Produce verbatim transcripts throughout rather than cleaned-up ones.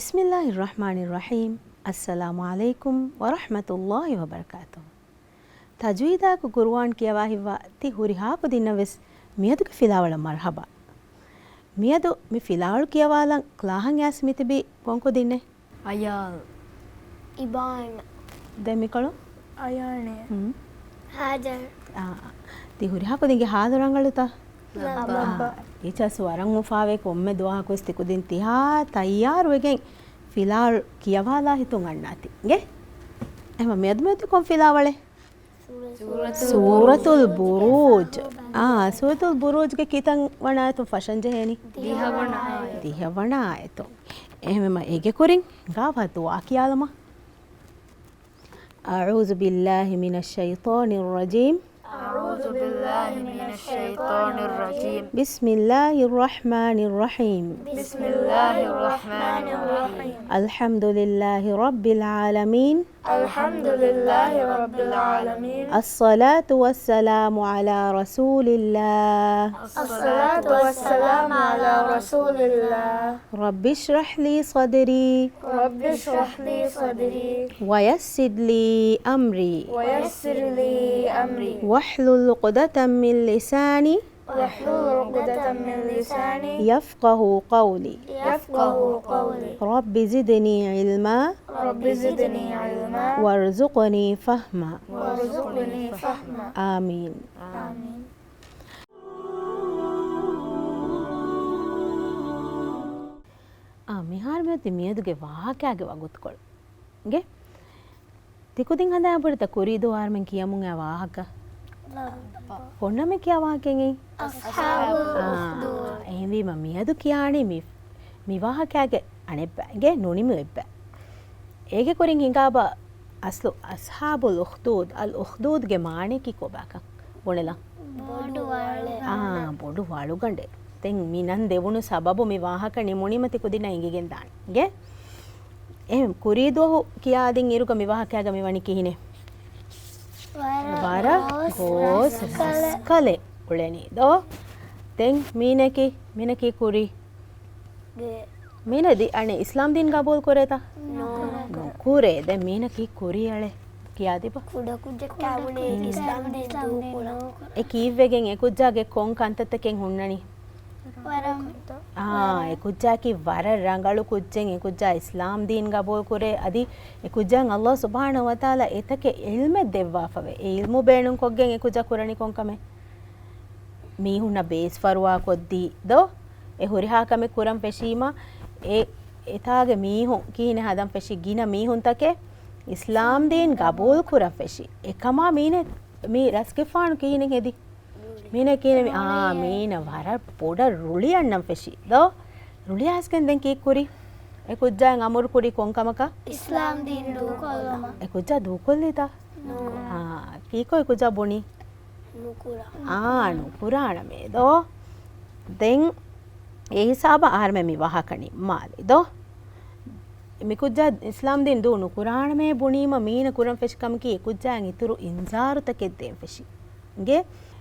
بسم الله الرحمن الرحيم. السلام عليكم ورحمة الله وبركاته. ތަޖްވީދާއެކު ޤުރުއާން ކިޔަވާ ހިތްވާ ތި ހުރިހާ ކުދިންނަށް ވެސް މިއަދުގެ ފިލާވަޅަށް މަރުޙަބާ. މިއަދު މި ފިލާވަޅު ކިޔަވާލަން ކްލާހަށް އައިސް މިތިބީ ކޮން ކުދިންނެއް؟ އަޔާން. އިބާން. ދެން މިކޮޅު؟ އަޔާނެ. ހުން. ހާޖަރް. އާ، ތި ހުރިހާ ކުދިންގެ ހާލު ރަނގަޅުތަ؟ ލައްބަ. އާ، ޓީޗާސް ވަރަށް އުފާވޭ، ކޮންމެ ދުވަހަކުވެސް ތި ކުދިން ތިހާ ތައްޔާރުވެގެން ފިލާވަޅު ކިޔަވާލާ ހިތުން އަންނާތި. އިނގޭ؟ އެހެންވީމަ މިއަދު މިއޮތީ ކޮން ފިލާވަޅެއް؟ ސޫރަތުލް ބުރޫޖް. އާ، ސޫރަތުލް ބުރޫޖްގެ ކިތައް ވަނަ އާޔަތުން ފަށަން ޖެހޭނީ؟ ދިހަ ވަނަ އާޔަތު. ދިހަ ވަނަ އާޔަތު. އެހެންވީމަ އޭގެ ކުރިން ހިނގާ ދުޢާ ކިޔާލަމާ. أعوذ بالله من الشيطان الرجيم. أعوذ بالله من الشيطان الرجيم. بسم الله الرحمن الرحيم. بسم الله الرحمن الرحيم. الحمد لله رب العالمين. الحمد لله رب العالمين. الصلاة والسلام على رسول الله. الصلاة والسلام على رسول الله. رب اشرح لي صدري. رب اشرح لي صدري. ويسر لي أمري. ويسر لي أمري. واحلل عقدة من لساني. واحلل عقدة من لساني. يفقه قولي. يفقه قولي. رب زدني علما. رب زدني علما. وارزقني فهما. وارزقني فهما. آمين. آمين. އާ، މިހާރު މިއޮތީ މިއަދުގެ ވާހަކައިގެ ވަގުތުކޮޅު. އިނގޭ؟ ތިކުދިން ހަނދާން ބުނެތަ ކުރީ ދުވަހު އަހަރުމެން ކިޔަމުން އައި ވާހަކަ؟ ލައްބަ. ކޮން ނަމެއް ކިޔާ ވާހަކައެއް؟ އަޞްޙާބުލް އުޚްދޫދް. އާ، އެހެންވީމަ މިއަދު ކިޔާނީ މި، މި ވާހަކައިގެ އަނެއްބަ، އިނގޭ، ނުނިމި އެއްބަ. އޭގެ ކުރިން ހިނގާބަ އަޞްލު އަޞްޙާބުލް އުޚްދޫދް، އަލް އުޚްދޫދްގެ މާނައަކީ ކޮބާކަން ބުނެލަ؟ ބޮޑު ވަޅު. އާ، ބޮޑު ވަޅުގަނޑެއް. ދެން މި ނަން ދެވުނު ސަބަބު މި ވާހަކަ ނިމުނީމަ ތި ކުދިންނަށް އެނގިގެން ދާނެ. އިނގޭ؟ އެހެން ކުރީ ދުވަހު ކިޔާދިން އިރުގަ މި ވާހަކައިގަ މި ވަނީ ކިހިނެއް؟ ވަރަށް ގޯސް ރަސްކަލެއް އުޅެނީ ދޯ؟ ދެން މީނަކީ، މީނަކީ ކުރީ. މީނަ ދި-، އަނެއް އިސްލާމް ދީން ގަބޫލު ކުރޭތަ؟ ނުކުރޭ. ނުކުރޭ. ދެން މީނަކީ ކުރީ އަޅެ. ކިޔާދީބަ. ކުޑަކުއްޖެއް ކިޔާބުނީ އިސްލާމް ދީން ދޫކުރާ. އެ ކީއްވެގެން އެ ކުއްޖާގެ ކޮން ކަންތައްތަކެއް ހުންނަނީ؟ ވަރަށް. އާ، އެ ކުއްޖާއަކީ ވަރަށް ރަނގަޅު ކުއްޖެއް. އެ ކުއްޖާ އިސްލާމް ދީން ގަބޫލު ކުރޭ. އަދި އެ ކުއްޖާއަށް ﷲ ސުބްޙާނަހޫ ވަތަޢާލާ އެތަކެއް ޢިލްމެއް ދެއްވާފަވޭ. އެ ޢިލްމު ބޭނުންކޮށްގެން އެ ކުއްޖާ ކުރަނީ ކޮން ކަމެއް؟ މީހުންނަށް ބޭސްފަރުވާކޮށްދީ ދޯ؟ އެ ހުރިހާ ކަމެއް ކުރަން ފެށީމަ، އެ، އެތާގެ މީހުން ކިހިނެއް ހަދަން ފެށި، ގިނަ މީހުންތަކެއް އިސްލާމް ދީން ގަބޫލު ކުރަން ފެށި. އެކަމާ މީނަ، މި ރަސްގެފާނު ކިހިނެއް ހެދި؟ މީނަ ކިހިނެއް ވި؟ އާ، މީނަ ވަރަށް ބޮޑަށް ރުޅި އަންނަން ފެށި ދޯ؟ ރުޅި އައިސްގެން ދެން ކީއްކުރި؟ އެ ކުއްޖާއަށް އަމުރު ކުރީ ކޮން ކަމަކަށް؟ އިސްލާމް ދީން ދޫކޮށްލުމަށް. އެ ކުއްޖާ ދޫކޮށްލީތަ؟ ނޫން. އާ، ކީކޮށް އެ ކުއްޖާ ބުނީ؟ ނުކުރާ. އާ، ނުކުރާނަމޭ ދޯ. ދެން އެ ހިސާބަށް އަހަރެމެން މި ވާހަކަ ނިންމާލި ދޯ. މި ކުއްޖާ އިސްލާމް ދީން ދޫ ނުކުރާނަމޭ ބުނީމަ މީނަ ކުރަން ފެށި ކަމަކީ އެ ކުއްޖާއަށް އިތުރު އިންޒާރުތަކެއް ދޭން ފެށި. އިނގޭ؟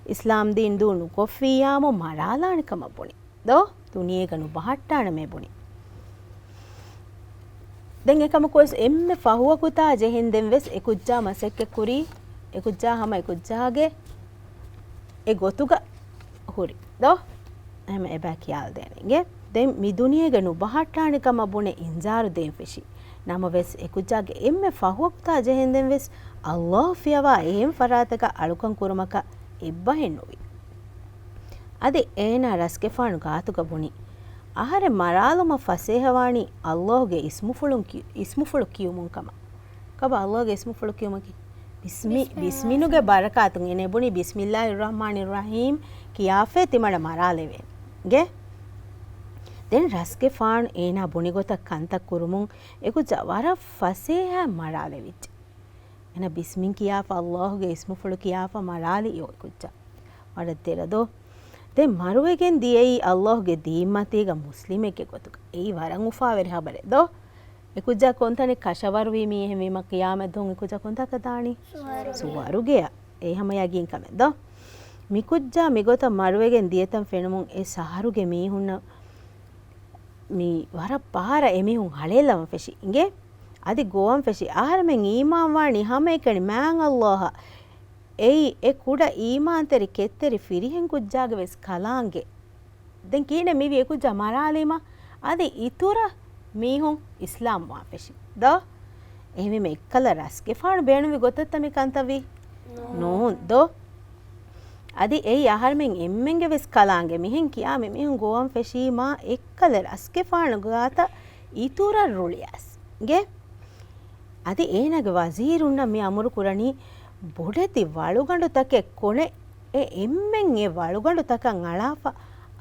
އިސްލާމް ދީން ދޫ ނުކޮށްފިއްޔާމު މަރާލާނެ ކަމަށް ބުނި. ދޯ؟ ދުނިޔޭގަ ނުބަހައްޓާނަމޭ ބުނި. ދެން އެކަމަކުވެސް އެންމެ ފަހުވަގުތާ ޖެހެންދެން ވެސް އެ ކުއްޖާ މަސައްކަތް ކުރީ، އެ ކުއްޖާ ހަމަ އެ ކުއްޖާގެ އެ ގޮތުގަ ހުރި. ދޯ؟ އެހެމަ އެބަ ކިޔާލަދޭނެ އިނގޭ. ދެން މި ދުނިޔޭގަ ނުބަހައްޓާނެ ކަމަށް ބުނެ އިންޒާރު ދޭން ފެށި. ނަމަވެސް އެ ކުއްޖާގެ އެންމެ ފަހުވަގުތާ ޖެހެންދެން ވެސް ﷲ ފިޔަވާ އެހެން ފަރާތަކަށް އަޅުކަން ކުރުމަކަށް އެއްބަހެއް ނުވި. އަދި އޭނާ ރަސްގެފާނު ގާތުގަ ބުނި، އަހަރެން މަރާލުމަށް ފަސޭހަވާނީ ﷲ ގެ އިސްމުފުޅުން ކި-، އިސްމުފުޅު ކިޔުމުން ކަމަށް. ކަބަ ﷲ ގެ އިސްމުފުޅު ކިޔުމަކީ؟ ބިސްމި-، ބިސްމިނުގެ ބަރަކާތުން އޭނަ ބުނި، "ބިސްމިﷲިއްރަޙްމާނިއްރަޙީމް" ކިޔާފައި ތިމަނަ މަރާލެވޭނެ. އިނގޭ؟ ދެން ރަސްގެފާނު އޭނާ ބުނި ގޮތަށް ކަންތައް ކުރުމުން އެކުއްޖާ ވަރަށް ފަސޭހައިން މަރާލެވިއްޖެ. އޭނަ ބިސްމިން ކިޔާފަ، ﷲ ގެ އިސްމުފުޅު ކިޔާފަ މަރާލި އެކުއްޖާ. ވަރަށް ދެރަ ދޯ؟ ދެން މަރުވެގެން ދިޔައީ ﷲ ގެ ދީންމަތީގަ މުސްލިމެއްގެ ގޮތުގަ. އެއީ ވަރަށް އުފާވެރި ހަބަރެއް ދޯ؟ އެކުއްޖާ ކޮންތަނެއް ކަށަވަރުވީ މީ އެހެންވީމަ ޤިޔާމަތް ދުވަހު އެކުއްޖާ ކޮންތާކަށް ދާނީ؟ ސުވަރުގެ. ސުވަރުގެއަށް. އެ ހަމަ ޔަގީން ކަމެއް ދޯ؟ މިކުއްޖާ މިގޮތަށް މަރުވެގެން ދިޔަތަން ފެނުމުން އެ ޝަހަރުގެ މީހުންނަށް މި ވަރަށް ބާރަށް އެމީހުން ހަޅޭލަވަން ފެށި އިނގޭ. އަދި ގޮވަން ފެށި. އަހަރެމެން އީމާން ވާނީ ހަމައެކަނި މާތް ﷲ އަށް. އެއީ އެ ކުޑަ އީމާންތެރި ކެތްތެރި ފިރިހެން ކުއްޖާގެ ވެސް ކަލާނގެ. ދެން ކިހިނެއް މިވީ އެކުއްޖާ މަރާލީމަ؟ އަދި އިތުރަށް މީހުން އިސްލާމް ވާން ފެށި ދޯ؟ އެހެންވީމަ އެއްކަލަ ރަސްގެފާނު ބޭނުންވި ގޮތަށްތަ މި ކަންތައް ވީ؟ ނޫން ދޯ؟ އަދި އެއީ އަހަރެމެން އެންމެންގެ ވެސް ކަލާނގެ. މިހެން ކިޔާ މި މީހުން ގޮވަން ފެށީމާ އެއްކަލަ ރަސްގެފާނު ގާތަށް އިތުރަށް ރުޅިއައިސް އިނގޭ. އަދި އޭނާގެ ވަޒީރުންނަށް މި އަމުރު ކުރަނީ ބޮޑެތި ވަޅުގަނޑުތަކެއް ކޮނެ އެ އެންމެން އެ ވަޅުގަނޑުތަކަށް އަޅާފަ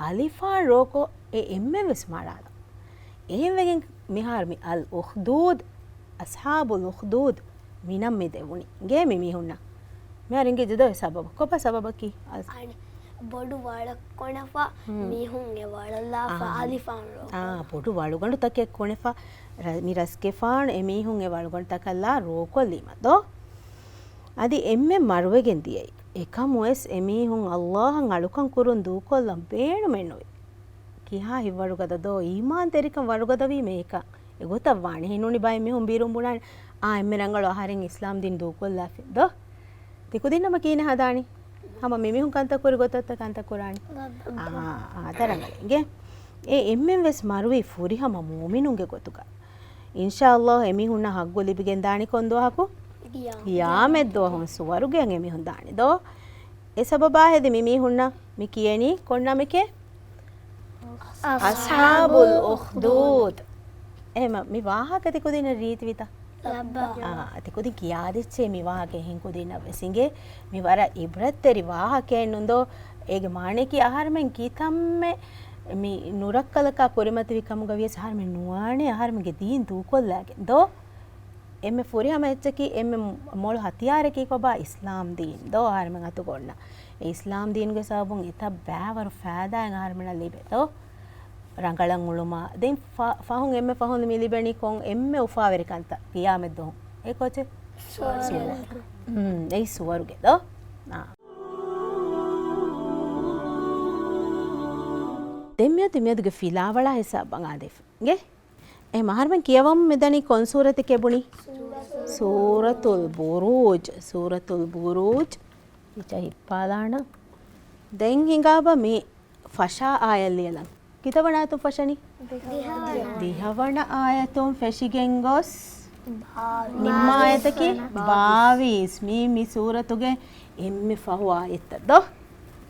އަލިފާން ރޯކޮށް އެ އެންމެން ވެސް މަރާލަން. އެހެންވެގެން މިހާރު މި އަލް އުޚްދޫދް، އަޞްޙާބުލް އުޚްދޫދް މި ނަން މި ދެވުނީ އިނގޭ މި މީހުންނަށް. މިހާރު އިނގޭ ޖެދޯ އެ ސަބަބު. ކޮބާ ސަބަބަކީ؟ އަ، އަނެއް ބޮޑު ވަޅަށް ކޮނެފަ ހުން. މީހުން އެ ވަޅަށް ލާފަ އާ. އަލިފާން ރޯކޮށް. އާ، ބޮޑު ވަޅުގަނޑުތަކެއް ކޮނެފަ ރަ-، މި ރަސްގެފާނު އެ މީހުން އެ ވަޅުގަނޑުތަކަށް ލާ ރޯކޮށްލީމަ ދޯ؟ އަދި އެންމެން މަރުވެގެން ދިޔައީ. އެކަމުވެސް އެ މީހުން ﷲ އަށް އަޅުކަން ކުރުން ދޫކޮށްލަން ބޭނުމެއް ނުވި. ކިހާ ހިތްވަރުގަދަ ދޯ؟ އީމާންތެރިކަން ވަރުގަދަވީމަ އެކަން. އެގޮތަށް ވާނެ. ހިނުނި ބައެއް މީހުން ބިރުން ބުނާނެ، އާ، އެންމެ ރަނގަޅު އަހަރެން އިސްލާމް ދީން ދޫކޮށްލާފި ދޯ؟ ތިކުދިންނަމަ ކިހިނެއް ހަދާނީ؟ ހަމަ މި މީހުން ކަންތައް ކުރި ގޮތަށްތަ ކަންތައް ކުރާނީ؟ އާ، އާ، ދަރަނގަޅެ. އިނގޭ. އެ އެންމެން ވެސް މަރުވީ ފުރިހަމަ މުއުމިނުންގެ ގޮތުގަ. އިންޝާﷲ އެމީހުންނަށް ހައްގު ލިބިގެން ދާނީ ކޮން ދުވަހަކު؟ ޤިޔާމަތް ދުވަހުން ސުވަރުގެއަށް އެމީހުން ދާނެ ދޯ؟ އެ ސަބަބާ ހެދި މި މީހުންނަށް މި ކިޔެނީ ކޮން ނަމެކޭ؟ އަޞްޙާބުލް އުޚްދޫދް. އެހެމަ މި ވާހަކަ ތިކުދިންނަށް ރީތިވިތަ؟ ލައްބަ. އާ، ތިކުދިން ކިޔާދެއްޗޭ މި ވާހަކަ އެހެން ކުދިންނަށް ވެސް އިނގޭ. މި ވަރަށް އިބްރަތްތެރި ވާހަކައެއް ނުން ދޯ؟ އޭގެ މާނަޔަކީ އަހަރެމެން ކިތަންމެ މި ނުރައްކަލަކާ ކުރިމަތިވި ކަމުގަ ވިޔަސް އަހަރެމެން ނުވާނެ އަހަރެމެންގެ ދީން ދޫކޮށްލާގެން ދޯ؟ އެންމެ ފުރިހަމަ އެއްޗަކީ އެންމެ މޮޅު ހަތިޔާރަކީ ކޮބާ؟ އިސްލާމް ދީން ދޯ؟ އަހަރެމެން އަތުގަ އޮންނަ އެ އިސްލާމް ދީންގެ ސަބަބުން އެތައް ބައިވަރު ފައިދާއެއް އަހަރެމެންނަށް ލިބޭ ދޯ؟ ރަނގަޅަށް އުޅުމާ. ދެން ފަ-، ފަހުން އެންމެ ފަހުން މި ލިބެނީ ކޮން އެންމެ އުފާވެރި ކަންތައް ޤިޔާމަތް ދުވަހު؟ އެ ކޯޗެއް؟ ސުވަރުގެ. ސުވަރު. ހުން، އެއީ ސުވަރުގެ ދޯ؟ އާ. ދެން މިއަދު މިއަދުގެ ފިލާވަޅާ ހިސާބަށް އާދެފަ. އިނގޭ؟ އެ އަހަރެމެން ކިޔަވަމުން މިދަނީ ކޮން ސޫރަތެކޭ ބުނީ؟ ސޫރަތުލް ބުރޫޖް. ސޫރަތުލް ބުރޫޖް. އިއްޗަށް ހިއްޕާލާނަން. ދެން ހިނގާބަ މި ފަށާ އާޔަތް ލިޔަލަން. ކިތައް ވަނަ އާޔަތުން ފަށަނީ؟ ދިހަވަނަ. ދިހަވަނަ އާޔަތުން ފެށިގެން ގޮސް ނިންމާ އާޔަތަކީ ބާވީސް. ބާވީސް. މީ، މި ސޫރަތުގެ އެންމެ ފަހު އާޔަތްތައް ދޯ؟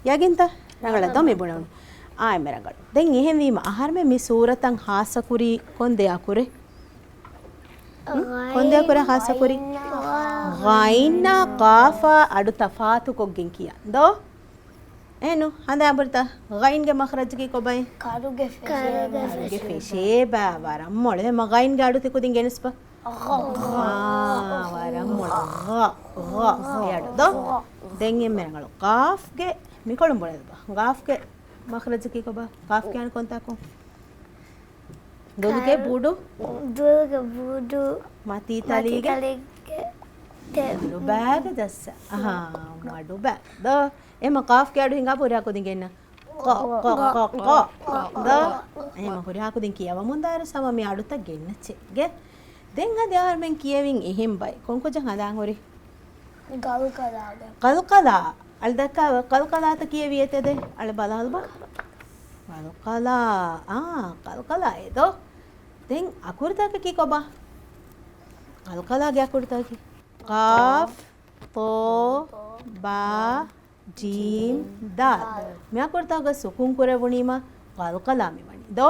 ޔަގީންތަ؟ ރަނގަޅަށް ދޯ މި ބުނެވުނު؟ އާ، އެންމެ ރަނގަޅު. ދެން އެހެންވީމަ އަހަރެމެން މި ސޫރަތަށް ހާއްސަކުރީ ކޮން ދެއަކުރެއް؟ ކޮން ދެއަކުރެއް ހާއްސަކުރީ؟ ޣައިން، ޣައިންނާ ޤާފާ އަޑު ތަފާތުކޮށްގެން ކިޔާ ދޯ؟ އެހެންނު، ހަނދާން ބުނިތަ؟ ޣައިންގެ މަޚްރަޖަކީ ކޮބައި؟ ކަރުގެ ފެށޭ. ކަރުގެ ފެށޭ ބާ. ވަރަށް މޮޅު. އެހެމަ ޣައިންގެ އަޑު ތިކުދިން ގެނެސްބަ. ޣަ. ވަރަށް މޮޅު. ޣަ، ޣަ. އެ އަޑު ދޯ؟ ދެން އެންމެ ރަނގަޅު. ޤާފްގެ މިކޮޅުން ބުނެލަބަ. ޤާފްގެ މަޚްރަޖަކީ ކޮބާ؟ ޤާފް ކިޔާނީ ކޮންތާކު؟ ދޮލުގެ ބޫޑު. ދޮލުގެ ބޫޑު. މަތީ ތަލީގެ. މަތީ ތަލީގެ ތެ-، މަޑު ބައިގެ ޖައްސަ. އަހާ، މަޑު ބައި. ދޯ؟ އެހެމަ ޤާފްގެ އަޑު ހިނގާ ހުރިހާ ކުދިން ގެންނަ. ޤަ، ޤަ، ޤަ، ޤަ. ދޯ؟ އެހެމަ ހުރިހާ ކުދިން ކިޔަވަމުން ދާއިރު ސަމަ މި އަޑުތައް ގެންނައްޗޭ. ދެން އަދި އަހަރެމެން ކިޔެވިން އެހެން ބައެއް. ކޮން ކުއްޖެއް ހަނދާން ހުރީ؟ ޤަލްޤަލާގެ. ޤަލްޤަލާ. އަޅެ ދައްކާ ޤަލްޤަލާތަ ކިޔެވި އެތެދެ؟ އަޅެ ބަލާލަބަ. ޤަލްޤަލާ. އާ، ޤަލްޤަލާ އެ ދޯ؟ ދެން އަކުރުތަކަކީ ކޮބާ؟ ޤަލްޤަލާގެ އަކުރުތަކަކީ. ޤާފް، ޠޯ، ބާ، ޖީމް، ދާލް. މި އަކުރުތަކުގަ ސުކޫން ކުރެވުނީމަ ޤަލްޤަލާ މިވަނީ. ދޯ؟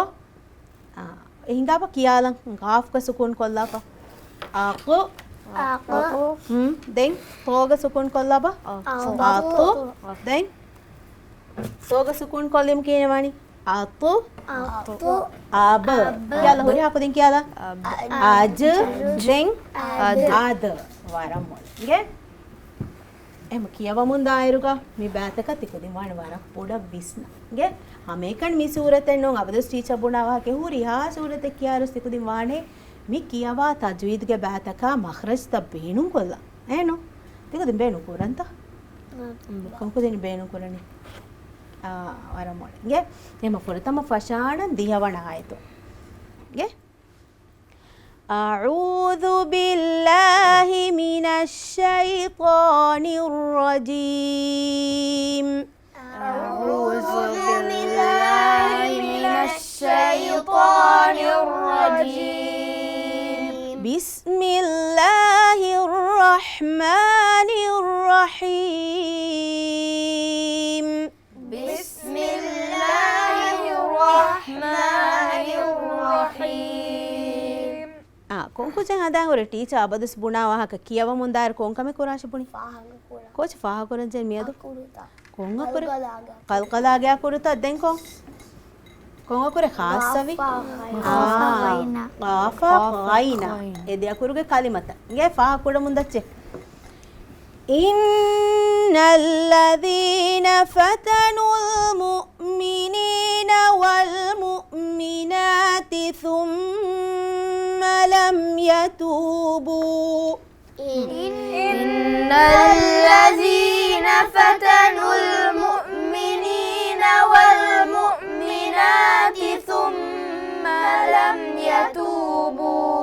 އާ، އެ ހިނގާބަ ކިޔާލަން. ޤާފްގަ ސުކޫން ކޮށްލާފަ. އަޤު. އަޤު. ހުން، ދެން ޠޯގަ ސުކޫން ކޮށްލާބަ. އަޠު. އަޠު. ދެން ޠޯގަ ސުކޫން ކޮށްލީމަ ކިހިނެއް ވާނީ؟ އަޠު. އަޠު. އަބް. އަބް. ކިޔާލަ ހުރިހާ ކުދިން ކިޔާލަ. އަޖް. އަޖް. ދެން އަދް. އަދް. ވަރަށް މޮޅު. އިނގޭ؟ އެހެމަ ކިޔަވަމުން ދާއިރުގަ މި ބައިތަކަށް ތިކުދިން ވާނެ ވަރަށް ބޮޑަށް ވިސްނަން. އިނގޭ؟ ހަމައެކަނި މި ސޫރަތެއް ނޫން، އަބަދުވެސް ޓީޗަރ ބުނާ ވާހަކަ ހުރިހާ ސޫރަތެއް ކިޔާއިރު ތިކުދިން ވާނެ މި ކިޔަވާ ތަޖްވީދުގެ ބައިތަކާ މަޚްރަޖްތައް ބޭނުން ކޮށްލާ. އޭނު؟ ތިކުދިން ބޭނުން ކުރަންތަ؟ ކޮންކުދިން ބޭނުން ކުރަނީ؟ އާ، ވަރަށް މޮޅު. އިނގޭ؟ އެހެމަ ފުރަތަމަ ފަށާނަން ދިހަވަނަ އާޔަތު. ގެ. أعوذ بالله من الشيطان الرجيم. أعوذ بالله من الشيطان الرجيم. بسم الله الرحمن الرحيم. بسم الله الرحمن الرحيم. އާ، ކޮން ކުއްޖެއް ހަދާ ހުރެ ޓީޗަރ އަބަދުސް ބުނާ ވާހަކަ ކިޔަވަމުން ދާއިރު ކޮން ކަމެއް ކުރާށި ބުނި؟ ފާހަގަ ކުރާ. ކޯޗް ފާހަގަ ކުރަންޖެ މިއަދު؟ އަކުރުތައް. ކޮން އަކުރެއް؟ ކަލްކަލާގެ. ކަލްކަލާގެ އަކުރުތައް ދެން ކޮން؟ ކޮން އަކުރެއް ޚާއްޞަވި؟ ގާފާ ޣައިން. އާ، ގާފާ ޣައިން. ގާފާ ޣައިން. އެ ދެ އަކުރުގެ ކަލިމަތައް. އިނގޭ ފާހަގަ ކުރަމުން ދައްޗޭ. إن الذين فتنوا المؤمنين والمؤمنات ثم لم يتوبوا. إن الذين فتنوا المؤمنين والمؤمنات ثم لم يتوبوا.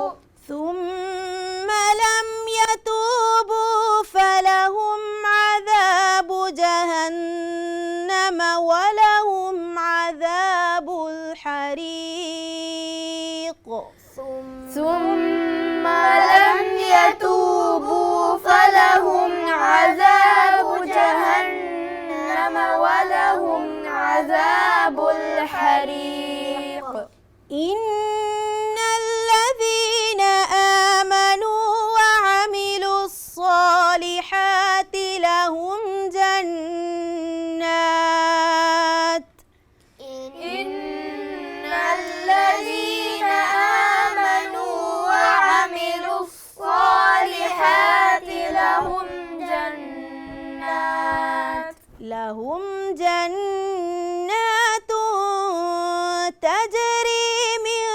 ثم لم يتوبوا فلهم عذاب جهنم ولهم عذاب الحريق. ثم لم يتوبوا فلهم عذاب جهنم ولهم عذاب الحريق. إن الذين آمنوا وعملوا الصالحات لهم جنات. إن الذين آمنوا وعملوا الصالحات لهم جنات لهم جنات تجري من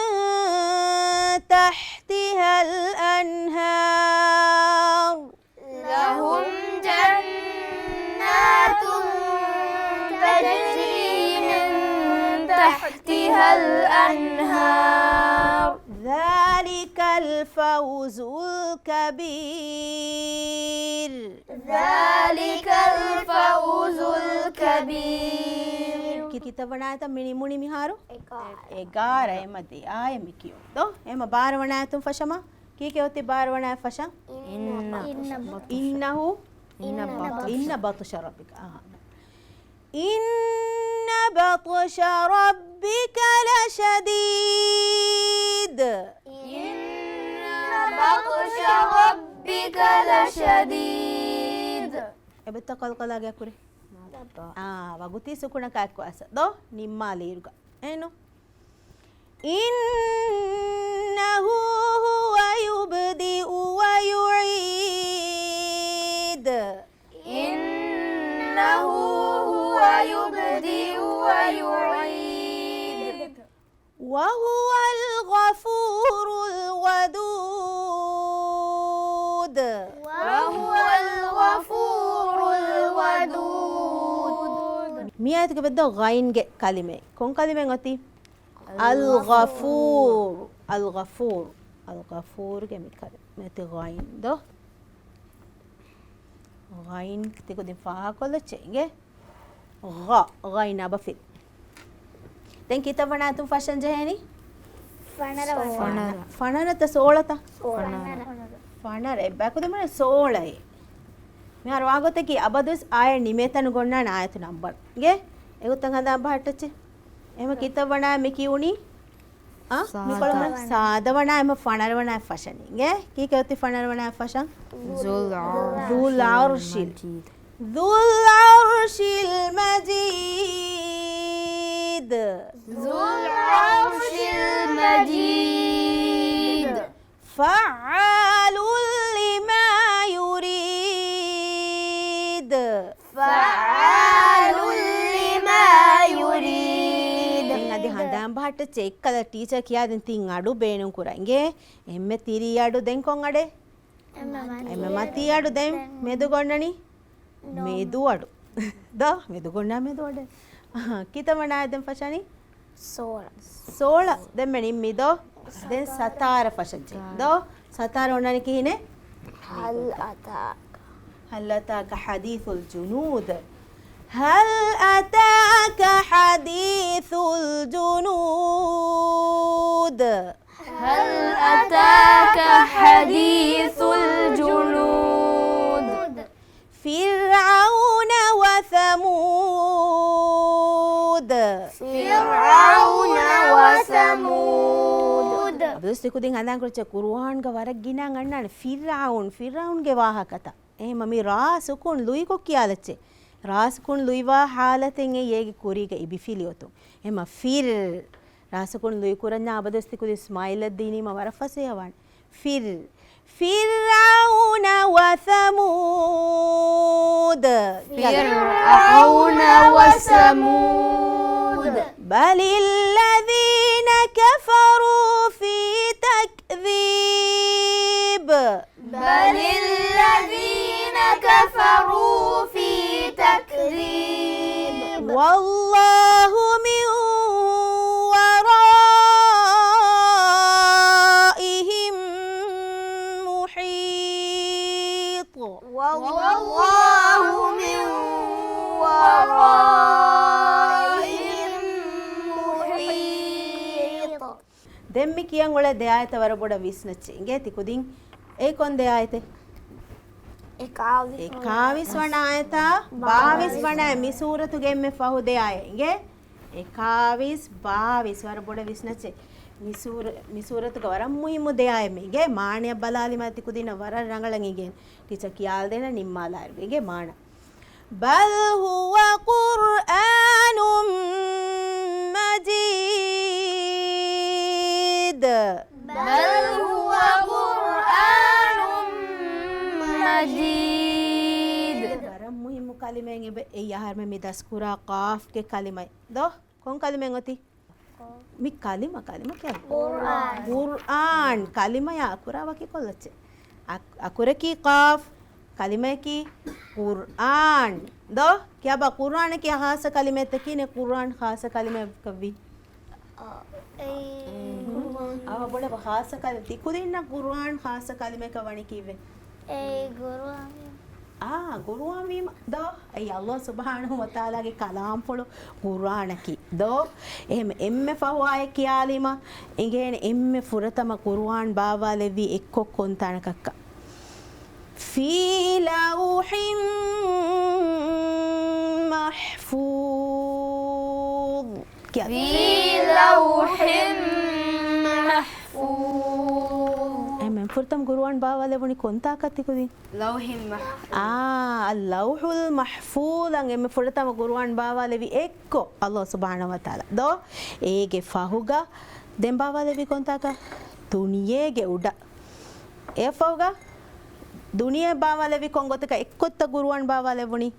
تحتها الأنهار. لهم جنات تجري من تحتها الأنهار. ذلك الفوز الكبير. ذلك الفوز الكبير. ކި-، ކިތައް ވަނަ އާޔަތަށް މި ނިމުނީ މިހާރު؟ އެގާރަ. އެގާރަ އެމަ ދިޔައީ މި ކިޔުން. ދޯ؟ އެމަ ބާރަ ވަނަ އާޔަތުން ފަށަމާ. ކީކޭ އޮތީ ބާރަ ވަނަ އާޔަތް ފަށަން؟ إن إنه، إن بطش ربك. އާ. إن بطش ربك لشديد. إن بطش ربك لشديد. އެބައޮތްތަ ކަލްކަލާގެ އަކުރެއް؟ އާ، ވަގުތީ ސުކުނަކާ އެއްކޮށް އައިސް. ދޯ؟ ނިންމާލިއިރުގަ. އެނު. إنه هو يبدئ ويعيد. إنه هو يبدئ ويعيد. وهو الغفور الودود. وهو الغفور الودود. މި އާޔަތުގަ ވެއްދޯ ޣައިންގެ ކަލިމައެއް. ކޮން ކަލިމައެއް އޮތީ؟ އަލްޣަފޫރު. އަލްޣަފޫރު. އަލްޣަފޫރުގެ މި ކަލި-، މި އޮތީ ޣައިން ދޯ؟ ޣައިން ތިކުދިން ފާހަގަކޮށްލައްޗޭ އިނގޭ. ޣަ، ޣައިން އަބަފިލް. ދެން ކިތައް ވަނަ އާޔަތުން ފަށަން ޖެހޭނީ؟ ފަނަރަ ވަނަ. ފަނަރަ. ފަނަރަތަ ސޯޅަތަ؟ ފަނަރަ. ފަނަރަ. އެއްބަޔަކު ދެން ސޯޅައޭ. މިހާރު ވާގޮތަކީ އަބަދުވެސް އާޔަތް ނިމޭތަނުގަ އޮންނާނެ އާޔަތު ނަންބަރު. އިނގޭ؟ އެގޮތަށް ހަނދާން ބަހައްޓައްޗޭ. އެހެމަ ކިތައް ވަނަ މި ކިޔުނީ؟ އާ، މިކޮޅު ސާދަ ވަނަ އެމަ ފަނަރަ ވަނަ ފަށަނީ. އިނގޭ؟ ކީކޭ އޮތީ ފަނަރަ ވަނަ ފަށަން؟ ذو العرش المجيد. ذو العرش المجيد. ذو العرش المجيد. فعال لما يريد. فعال لما يريد. ދެން އަދި ހަނދާން ބަހައްޓައްޗޭ އެއްކަލަ ޓީޗަރ ކިޔާދިން ތިން އަޑު ބޭނުން ކުރާ. އިނގޭ؟ އެންމެ ތިރީ އަޑު ދެން ކޮން އަޑެއް؟ އެންމެ މަތީ އަޑު ދެން މެދުގަ އޮންނަނީ؟ މެދު އަޑު. ދޯ؟ މެދުގަ އޮންނާ މެދު އަޑެއް. އަހަ، ކިތައް ވަނަ އާޔަތް ދެން ފަށަނީ؟ ސޯޅަ. ސޯޅަ. ދެން މެ ނިންމީ ދޯ؟ ދެން ސަތާރަ ފަށައްޖެ. ދޯ؟ ސަތާރަ އޮންނާނީ ކިހިނެއް؟ هل أتاك. هل أتاك حديث الجنود. هل أتاك حديث الجنود. هل أتاك حديث الجنود. فرعون وثمود. فرعون وثمود. އަބަދުވެސް ތިކުދިން ހަނދާން ކުރައްޗޭ، ޤުރުއާންގަ ވަރަށް ގިނައިން އަންނާނެ ފިރްޢައުން، ފިރްޢައުންގެ ވާހަކަތައް. އެހެމަ މި ރާ ސުކޫން ލުއިކޮށް ކިޔާލައްޗޭ. ރާ ސުކޫން ލުއިވާ ހާލަތެއް އެއީ އޭގެ ކުރީގަ އިބިފިލި އޮތުން. އެހެމަ ފިރް، ރާ ސުކޫން ލުއިކުރަންޏާ އަބަދުވެސް ތިކުދިން ސްމައިލްއަށް ދީނީމަ ވަރަށް ފަސޭހަވާނެ. ފިރް، فرعون وثمود. فرعون وثمود. بل الذين كفروا في تكذيب. بل الذين كفروا في تكذيب. والله من ورائهم محيط. والله من ورائهم محيط. ދެން މި ކިޔަން އުޅޭ ދެ އާޔަތަށް ވަރަށް ބޮޑަށް ވިސްނައްޗޭ. އިނގޭ ތި ކުދިން އެއީ ކޮން ދެ އާޔަތެއް؟ އެކާވީސް އެކާވީސް ވަނަ އާޔަތާ ބާވީސް ވަނަ އާޔަތް. މި ސޫރަތުގެ އެންމެ ފަހު ދެ އާޔަތް. އިނގޭ؟ އެކާވީސް، ބާވީސް ވަރަށް ބޮޑަށް ވިސްނައްޗޭ. މި ސޫރަ-، މި ސޫރަތުގަ ވަރަށް މުހިއްމު ދެ އާޔަތް މީ. އިނގޭ؟ މާނަޔަށް ބަލާލީމަ ތި ކުދިންނަށް ވަރަށް ރަނގަޅަށް އިނގޭނެ. ޓީޗަރ ކިޔާލަދޭނަން ނިންމާލާއިރު. އިނގޭ؟ މާނަ. بل هو قرآن مجيد. بل هو قرآن مجيد. ވަރަށް މުހިއްމު ކަލިމައެއް އެބަ-، އެއީ އަހަރުމެން މި ދަސްކުރާ ޤާފްގެ ކަލިމައެއް. ދޯ؟ ކޮން ކަލިމައެއް އޮތީ؟ މި ކަލިމަ، ކަލިމަ ކިޔާ. ޤުރްއާން. ޤުރްއާން. ކަލިމަޔާ އަކުރާ ވަކިކޮށްލައްޗޭ. އަ-، އަކުރަކީ ޤާފް، ކަލިމަޔަކީ ޤުރްއާން. ދޯ؟ ކިޔާބާ، ޤުރްއާނަކީ ޚާއްޞަ ކަލިމައެއްތަ ކިހިނެއް ޤުރްއާން ޚާއްޞަ ކަލިމައެއްކަން ވީ؟ އަ، އެއީ ޤުރްއާން. އާ، ބޮޑަށް ޚާއްޞަ ކަލި-، ތި ކުދިންނަށް ޤުރްއާން ޚާއްޞަ ކަލިމައެއްކަން ވަނީ ކީއްވެ؟ އެއީ ޤުރްއާން. އާ، ޤުރުއާން ވީމަ، ދޯ؟ އެއީ ﷲ ސުބްޙާނަހޫ ވަތަޢާލާގެ ކަލާމްފުޅު ޤުރުއާނަކީ، ދޯ؟ އެހެން އެންމެ ފަހު އާޔަތް ކިޔާލީމަ، އިނގޭނެ އެންމެ ފުރަތަމަ ޤުރުއާން ބާވާލެއްވީ އެއްކޮށް ކޮންތާނަކަށްކަން. في لوح محفوظ. ކިޔާ. في لوح محفوظ. އެންމެ ފުރަތަމަ ޤުރުއާން ބާވާލެވުނީ ކޮންތާކަށް ތި ކުދިން؟ ލައުހި މަޙްފޫޒް. އާ، އައްލައުހުލް މަޙްފޫޒަށް އެންމެ ފުރަތަމަ ޤުރުއާން ބާވާލެވި އެއްކޮށް ﷲ ސުބްޙާނަހޫ ވަތަޢާލާ. ދޯ؟ އޭގެ ފަހުގަ ދެން ބާވާލެވީ ކޮންތާކަށް؟ ދުނިޔޭގެ އުޑަށް. އެއަށްފަހުގަ ދުނިޔެ ބާވާލެވި ކޮން ގޮތަކަށް އެއްކޮށްތަ ޤުރުއާން ބާވާލެވުނީ؟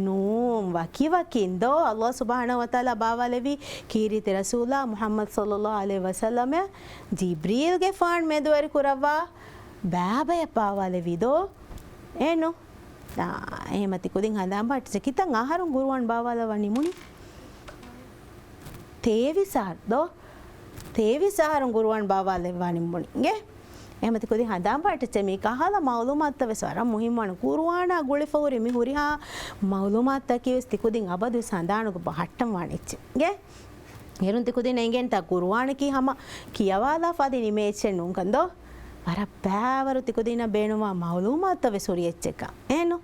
ނޫން، ވަކިވަކިން ދޯ؟ ﷲ ސުބްޙާނަހޫ ވަތަޢާލާ ބާވާލެވީ ކީރިތި ރަސޫލާ މުޙައްމަދު ޞައްލައްލާހު ޢަލައިހި ވަސައްލަމަށް ޖިބްރީލްގެފާން މެދުވެރި ކުރައްވާ ބައިބަޔަށް ބާވާލެވީ ދޯ؟ އެއްނު؟ އާ، އެހެމަ ތި ކުދިން ހަނދާން ބަހައްޓައްޗޭ. ކިތައް އަހަރުން ޤުރުއާން ބާވާލައްވާ ނިމުނީ؟ ތޭވީސް އަހަރު ދޯ؟ ތޭވީސް އަހަރުން ޤުރުއާން ބާވާލެއްވާ ނިމުނީ. އިނގޭ؟ އެހެމަ ތި ކުދިން ހަނދާން ބަހައްޓައްޗޭ. މީ ކަހަލަ މަޢުލޫމާތުތައް ވެސް ވަރަށް މުހިއްމުވާނެ. ޤުރުއާނާ ގުޅިފަ ހުރި މި ހުރިހާ މަޢުލޫމާތުތަކީ ވެސް ތި ކުދިން އަބަދުވެސް ހަނދާނުގަ ބަހައްޓަން ވާނެ އެއްޗެއް. އިނގޭ؟ އޭރުން ތި ކުދިންނަށް އެނގޭނެތާ ޤުރުއާނަކީ ހަމަ ކިޔަވާލާފަ އަދި ނިމޭ އެއްޗެއް ނޫންކަން ދޯ؟ ވަރަށް ބައިވަރު ތި ކުދިންނަށް ބޭނުންވާ މަޢުލޫމާތުތައް ވެސް ހުރި އެއްޗެއްކަން. އެއްނު؟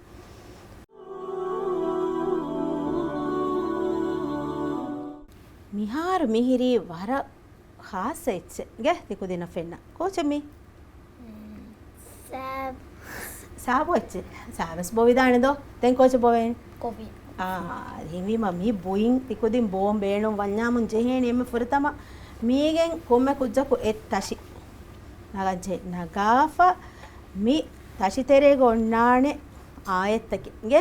މިހާރު މިހިރީ ވަރަށް ޚާއްޞަ އެއްޗެއް. އިނގޭ ތި ކުދިންނަށް ފެންނަ. ކޯޗެއް މީ؟ ސާބް. ސާބު އެއްޗެއް. ސާބް ވެސް ބޮވިދާނެ ދޯ؟ ދެން ކޯޗެއް ބޮވޭނެ؟ ކޮފީ. އާ، އެހެންވީމަ މި ބުއިން ތި ކުދިން ބޯން ބޭނުން ވަންޏާމުން ޖެހޭނެ އެންމެ ފުރަތަމަ މީގެން ކޮންމެ ކުއްޖަކު އެއް ތަށި ނަގަންޖެހޭ. ނަގާފަ މި ތަށިތެރޭގަ އޮންނާނެ އާޔަތްތަކެއް. އިނގޭ؟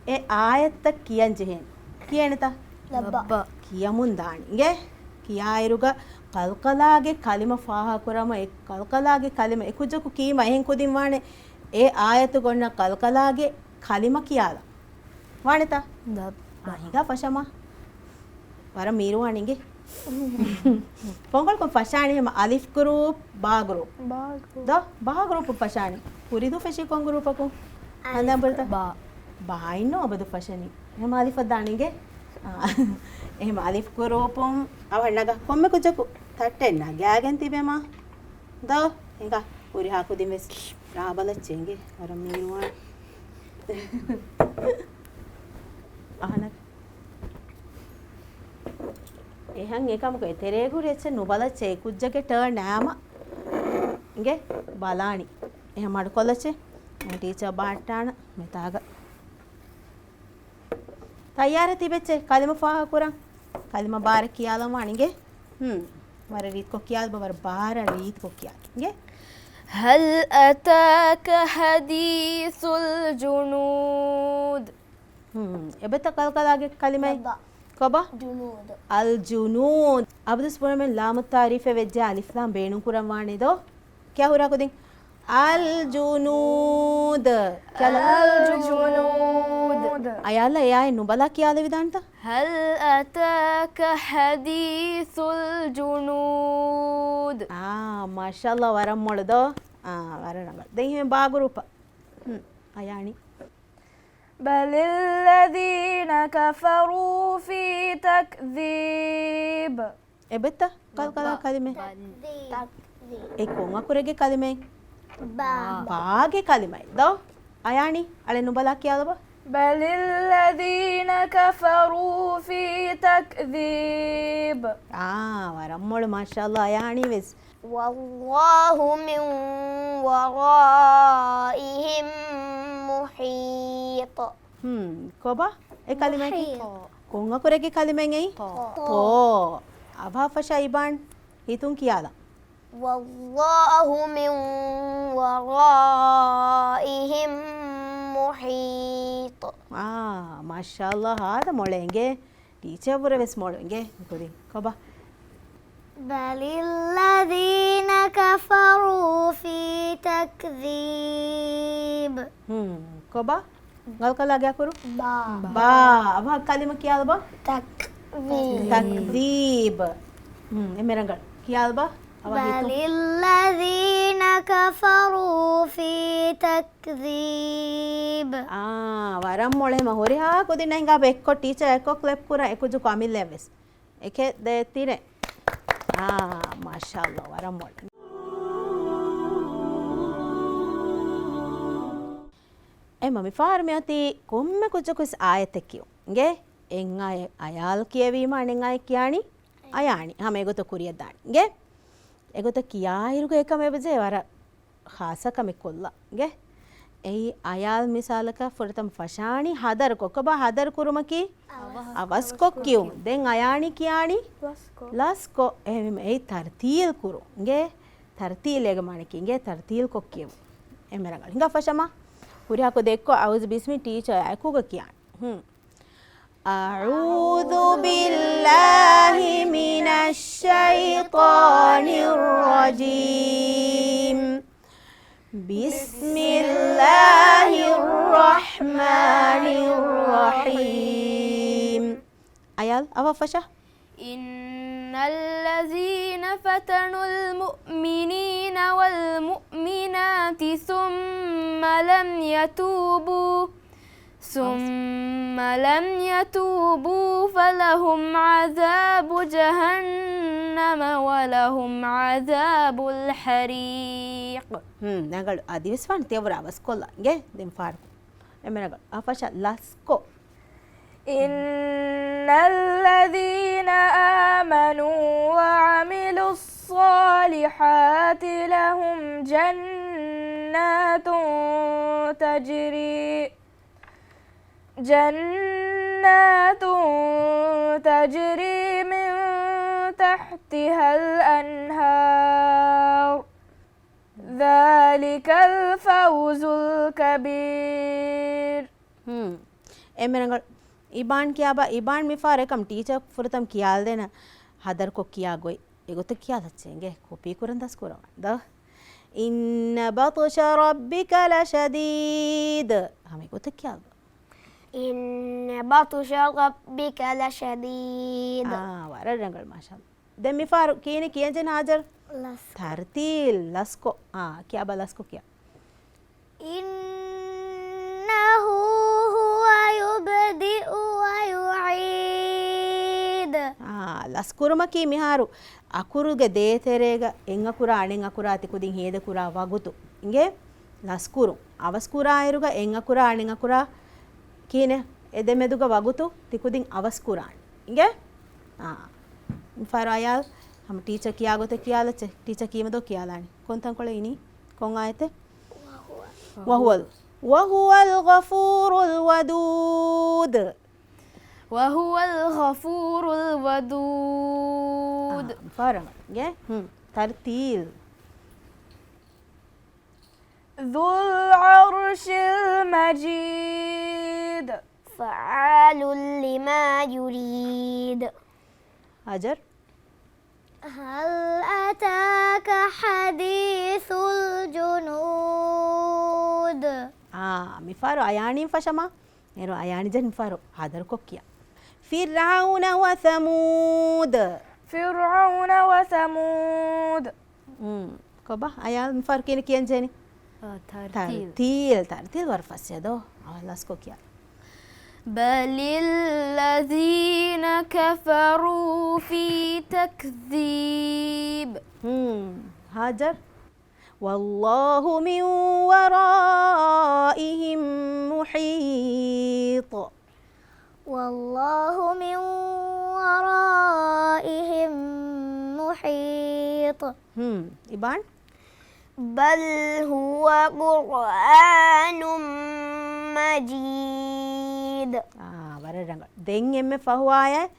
އެ އާޔަތްތައް ކިޔަން ޖެހޭނެ. ކިޔޭނެތަ؟ ލައްބަ. ކިޔަމުން ދާނެ. އިނގޭ؟ ކިޔާއިރުގަ ޤަލްޤަލާގެ ކަލިމަ ފާހަގަކުރަމަ، އެ ޤަލްޤަލާގެ ކަލިމަ އެކުއްޖަކު ކީމަ އެހެން ކުދިން ވާނެ. އެ އާޔަތުގަ އޮންނަ ޤަލްޤަލާގެ ކަލިމަ ކިޔާލާ. ވާނެތަ؟ ލައްބަ. އާ، ހިނގާ ފަށަމާ. ވަރަށް މީރުވާނެ އިނގޭ. ކޮންކޮޅަކުން ފަށާނީ ހަމަ އަލިފް ގްރޫޕް، ބާ ގްރޫޕް. ބާ ގްރޫޕް. ދޯ؟ ބާ ގްރޫޕް ފަށާނީ. ކުރިދޫ ފެށީ ކޮން ގްރޫޕަކުން؟ ހަނދާން ބުރިތަ؟ ބާ. ބާއިންނު އަބަދު ފަށަނީ. އެހެމަ އަލިފަށް ދާނީގެ؟ އާ. އެހެމަ އަލިފް ގްރޫޕުން އަވަ ނަގަ ކޮންމެ ކުއްޖަކު ތައްޓެއް ނަގާގެން ތިބޭމާ. ދޯ؟ ހިނގާ. ހުރިހާ ކުދިން ވެސް ރާ ބަލައްޗޭ އިނގޭ. ވަރަށް މީނުވާނެ. އަހަނަ. އެހެން އެކަމަކު އެތެރޭގުރި އެއްޗެއް ނުބަލައްޗޭ އެ ކުއްޖެއްގެ ޓާން އައިމަ އިނގޭ ބަލާނީ. އެހެން މަޑުކޮށްލައްޗޭ. ޓީޗަރ ބަހައްޓާނަ މެތާގަ. ތައްޔާރަށް ތިބެއްޗޭ ކަލިމަ ފާހަގަކުރަން. ކަލިމަ ބާރަށް ކިޔާލަން ވާނެ އިނގޭ. ހުން. ވަރަށް ރީތިކޮށް ކިޔާލަބަ، ވަރަށް ބާރަށް ރީތިކޮށް ކިޔާލަން އިނގޭ. هل أتاك حديث الجنود؟ ހުން، އެބަތަ ކަލްކަލާގެ ކަލިމައެއް؟ ބަ. ކޮބާ؟ ޖުނޫދު. އަލް ޖުނޫދު. އަބަދުސް ބުނަމެން ލާމު ތާރީފެއް ވެއްޖެ އަލިފް ލާމް ބޭނުން ކުރަން ވާނެ ދޯ؟ ކިޔާ ހުރާ ކުދިން. އަލް ޖުނޫދު. ކިޔާލަ. އަލް ޖުނޫދު. އަޔާލް އެއާއެއް ނުބަލާ ކިޔާލެވިދާނެތަ؟ هل أتاك حديث الجنود؟ އާ، މާޝާﷲ ވަރަށް މޮޅު ދޯ؟ އާ، ވަރަށް ރަނގަޅު. ދެން އެހެން ބާ ގްރޫޕަށް. ހުން، އަޔާނީ. بل الذين كفروا في تكذيب. އެބަތަ ކަލްކަލާ ބަ. ކަލިމަ؟ ތަކްޒީބް. ތަކްޒީބް. އެ ކޮން އަކުރެއްގެ ކަލިމައެއް؟ ބާ. ބާގެ ކަލިމައެއް ދޯ؟ އަޔާނީ، އަޅެ ނުބަލާ ކިޔާލަބަ. بل الذين كفروا في تكذيب. އާ، ވަރަށް މޮޅު މާޝާﷲ އަޔާނީ ވެސް. والله من ورائهم محيط. ހުން، ކޮބާ؟ އެ ކަލިމައަކީ؟ މުޙީޠު. ކޮން އަކުރެއްގެ ކަލިމައެއް އެއީ؟ ޠާ. ޠާ. އަވަހަށް ފަށާ އިބާން ހިތުން ކިޔާލަން. والله من ورائهم محيط. އާ، މާޝާﷲ ހާދަ މޮޅެއް އިނގޭ. ޓީޗަރ ވުރެ ވެސް މޮޅު އިނގޭ ކުދިން. ކޮބާ؟ بل الذين كفروا في تكذيب. ހުން، ކޮބާ؟ ގަލްކަލާގެ އަކުރު؟ ބާ. ބާ. އަވަހަށް ކަލިމަ ކިޔާލަބަ. ތަކްޒީބް. ތަކްޒީބް. ހުން، އެންމެ ރަނގަޅު. ކިޔާލަބަ. އަވަހަށް ބަލިއްލަޒީނަ ކަފަރޫ ފީ ތަކްޒީބް. އާ، ވަރަށް މޮޅެ ހަމަ ހުރިހާ ކުދިންނަށް ހިނގާބަ އެއްކޮށް ޓީޗަރ އެއްކޮށް ކްލެޕް ކުރަން އެކުއްޖަކު އަމިއްލައަށް ވެސް. އެކެއް ދޭ ތިނެއް. އާ، މާޝާﷲ، ވަރަށް މޮޅެ. އެމަ މިފަހަރު މިއޮތީ ކޮންމެ ކުއްޖަކުވެސް އާޔަތެއް ކިޔުން. އިނގޭ؟ އެއް އާޔަ-، އަޔާލް ކިޔެވީމަ އަނެއް އާޔަ ކިޔާނީ އަޔާނީ. ހަމަ އެގޮތަށް ކުރިއަށް ދާނީ. އިނގޭ؟ އެގޮތަށް ކިޔާއިރުގަ އެކަމެއް ވެއްޖެ ވަރަށް ޚާއްޞަ ކަމެއް ކޮށްލަ. އިނގޭ؟ އެއީ އަޔާލް މިސާލަކަށް ފުރަތަމަ ފަށާނީ ހަދަރުކޮށް. ކޮބާ ހަދަރު ކުރުމަކީ؟ އަވަސްކޮށް ކިޔުން. ދެން އަޔާނީ ކިޔާނީ؟ ލަސްކޮށް. ލަސްކޮށް. އެހެންވީމަ އެއީ ތަރްތީލް ކުރުން. އިނގޭ؟ ތަރްތީލޭގެ މާނައަކީ އިނގޭ ތަރްތީލްކޮށް ކިޔެވުން. އެންމެ ރަނގަޅު. ހިނގާ ފަށަމާ. ހުރިހާ ކުދިން އެއްކޮށް އައޫޒު ބިސްމި ޓީޗަރ އެކުގަ ކިޔާނެ. ހުން. أعوذ بالله من الشيطان الرجيم. بسم الله الرحمن الرحيم. އަޔާލް، އަވަށް ފަށާ. إن الذين فتنوا المؤمنين والمؤمنات ثم لم يتوبوا ثم لم يتوبوا فلهم عذاب جهنم ولهم عذاب الحريق. ހުން، ރަނގަޅު. އަދިވެސް ވާން ތިޔަބުރާ އަވަސްކޮށްލާ. އިނގޭ؟ ދެން ފާޑު. އެންމެ ރަނގަޅު. އަފަށަ ލަސްކޮށް. إن الذين آمنوا وعملوا الصالحات لهم جنات تجري، جنات تجري من تحتها الأنهار، ذلك الفوز الكبير. ހުން. އެންމެ ރަނގަޅު. އިބާން ކިޔާބަ، އިބާން މިފަހަރު އެކަމް ޓީޗަރ ފުރަތަމަ ކިޔާލަދޭނަ ހަދަރުކޮށް ކިޔާ ގޮތް. އެގޮތަށް ކިޔާލައްޗޭ އިނގޭ. ކޮޕީ ކުރަން ދަސްކުރަވާން. ދޯ. إن بطش ربك لشديد. ހަމަ އެގޮތަށް ކިޔާލަ. إن بطش ربك لشديد. އާ، ވަރަށް ރަނގަޅު، މާޝާﷲ. ދެން މިފަހަރު ކިހިނެއް ކިޔަންޖެހެނީ ހާޖަރު؟ ލަސްކޮށް. ތަރްތީލް، ލަސްކޮށް. އާ، ކިޔާބަ ލަސްކޮށް ކިޔާ. إنه هو يبدئ ويعيد. އާ، ލަސްކުރުމަކީ މިހާރު އަކުރުގެ ދޭތެރޭގަ އެއް އަކުރާ އަނެއް އަކުރާ ތިކުދިން ހޭދަކުރާ ވަގުތު. އިނގޭ؟ ލަސްކުރުން. އަވަސްކުރާއިރުގަ އެއް އަކުރާ އަނެއް އަކުރާ ކިހިނެއް؟ އެ ދެމެދުގަ ވަގުތު ތިކުދިން އަވަސްކުރާނީ. އިނގޭ؟ އާ. މިފަހަރު އަޔާލް ހަމަ ޓީޗަރ ކިޔާ ގޮތެއް ކިޔާލައްޗޭ. ޓީޗަރ ކީމަދޯ ކިޔާލާނީ. ކޮންތަންކޮޅެއް އިނީ؟ ކޮން އާޔަތެއް؟ وهو. وهو الغفور الودود. وهو الغفور الودود. އާ، މިފަހަރު އިނގޭ. ހުން. ތަރްތީލް. ذو العرش المجيد. فعال لما يريد. ހާޖަރު. هل أتاك حديث الجنود. އާ، މިފަހަރު އަޔާނީން ފަށަމާ. އޭރު އަޔާނި ޖެހި މިފަހަރު ހާދަރުކޮށް ކިޔާ. فرعون وثمود. فرعون وثمود. މް، ކޮބާ؟ އަޔާ މިފަހަރު ކިހިނެއް ކިޔަން ޖެހެނީ؟ އާ، ތަރްތީލް. ތަރްތީލް، ތަރްތީލް ވަރަށް ފަސޭހަ ދޯ. އާ، ލަސްކޮށް ކިޔާ. بل الذين كفروا في تكذيب. މް، ހާޖަރު. والله من ورائهم محيط. والله من ورائهم محيط. ހުން، އިބާން؟ بل هو قرآن مجيد. އާ، ވަރަށް ރަނގަޅު. ދެން އެންމެ ފަހު އާޔަތް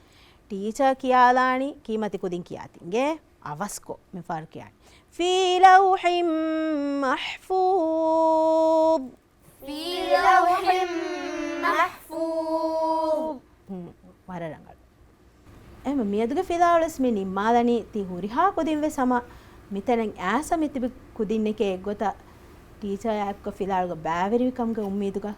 ޓީޗަރ ކިޔާލާނީ ކީމަތި ކުދިން ކިޔާތި. އިނގޭ؟ އަވަސްކޮށް މިފަހަރު ކިޔާނީ. في لوح محفوظ. في لوح محفوظ. ހުން، ވަރަށް ރަނގަޅު. އެހެންވެ، މިއަދުގެ ފިލާވަޅުވެސް މި ނިންމާލަނީ. ތި ހުރިހާ ކުދިންވެސް ހަމަ މިތަނަށް އައިސް މިތިބި ކުދިންނެކޭ އެއްގޮތަށް ޓީޗަރ އާއެކު ފިލާވަޅުގަ ބައިވެރިވި ކަމުގެ އުއްމީދުގަ.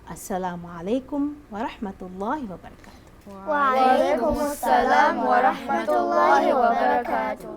އައްސަލާމު ޢަލައިކުމް ވަރަޙްމަތުﷲި ވަބަރަކާތުހު. وعليكم السلام ورحمة الله وبركاته.